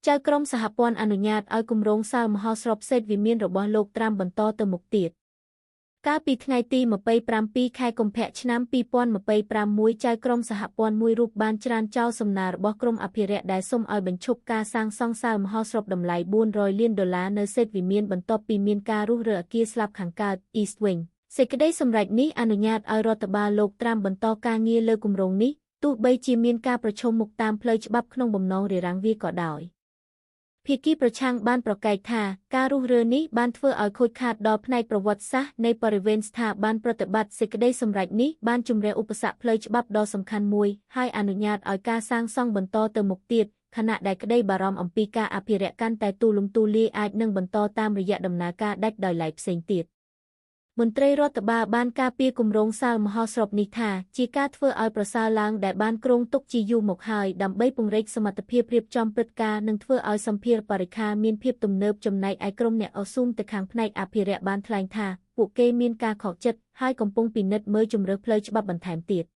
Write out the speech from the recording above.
ចៅក្រមសហព័ន្ធអនុញ្ញាតឲ្យគម្រោងសាលមហោស្រពសេតវិមានរបស់លោកត្រាំបន្តទៅមុខទៀត។ កាលពីថ្ងៃទី27ខែកុម្ភៈឆ្នាំ2026ចៅក្រមសហព័ន្ធមួយរូបបានច្រានចោលសំណើរបស់ក្រុមអភិរក្សដែលសុំឲ្យបញ្ឈប់ការសាងសង់សាលមហោស្រពតម្លៃ400លានដុល្លារនៅសេតវិមានបន្ទាប់ពីមានការរុះរើអគារស្លាប់ខាងកើត East Wing។ សេចក្តីសម្រេចនេះអនុញ្ញាតឲ្យរដ្ឋបាលលោកត្រាំបន្តការងារលើគម្រោងនេះទោះបីជាមានការប្រឈមមុខតាមផ្លូវច្បាប់ក្នុងបំណងរារាំងវាក៏ដោយ។ ភាគីប្រឆាំងបានប្រកែកថាការរុះរើនេះបានធ្វើឲ្យខូចខាតដល់ផ្នែកប្រវត្តិសាស្ត្រនៃបរិវេណស្ថាប័នប្រតិបត្តិសេចក្តីសម្រេចនេះបានជម្រះឧបសគ្គផ្លូវច្បាប់ដ៏សំខាន់មួយហើយអនុញ្ញាតឲ្យការសាងសង់បន្តទៅមុខទៀតខណៈដែលក្តីបារម្ភអំពីការអភិរក្សកាន់តែទូលំទូលាយអាចនឹងបន្តតាមរយៈដំណើរការដាច់ដោយឡែកផ្សេងទៀត។ មន្ត្រីរដ្ឋបាលបានការពារគម្រោងសាលមហោស្រពនេះថាជាការធ្វើឲ្យប្រសើរឡើងដែលបានគ្រោងទុកជាយូរមកហើយដើម្បីពង្រីកសមត្ថភាពរៀបចំព្រឹត្តិការណ៍និងធ្វើឲ្យសម្ភារបរិក្ខារមានភាពទំនើបចំណែកឯក្រុមអ្នកអស៊ូមទៅខាងផ្នែកអភិរក្សបានថ្លែងថាពួកគេមានការខកចិត្តហើយកំពុងពិនិត្យមើលជម្រើសផ្លូវច្បាប់បន្ថែមទៀត។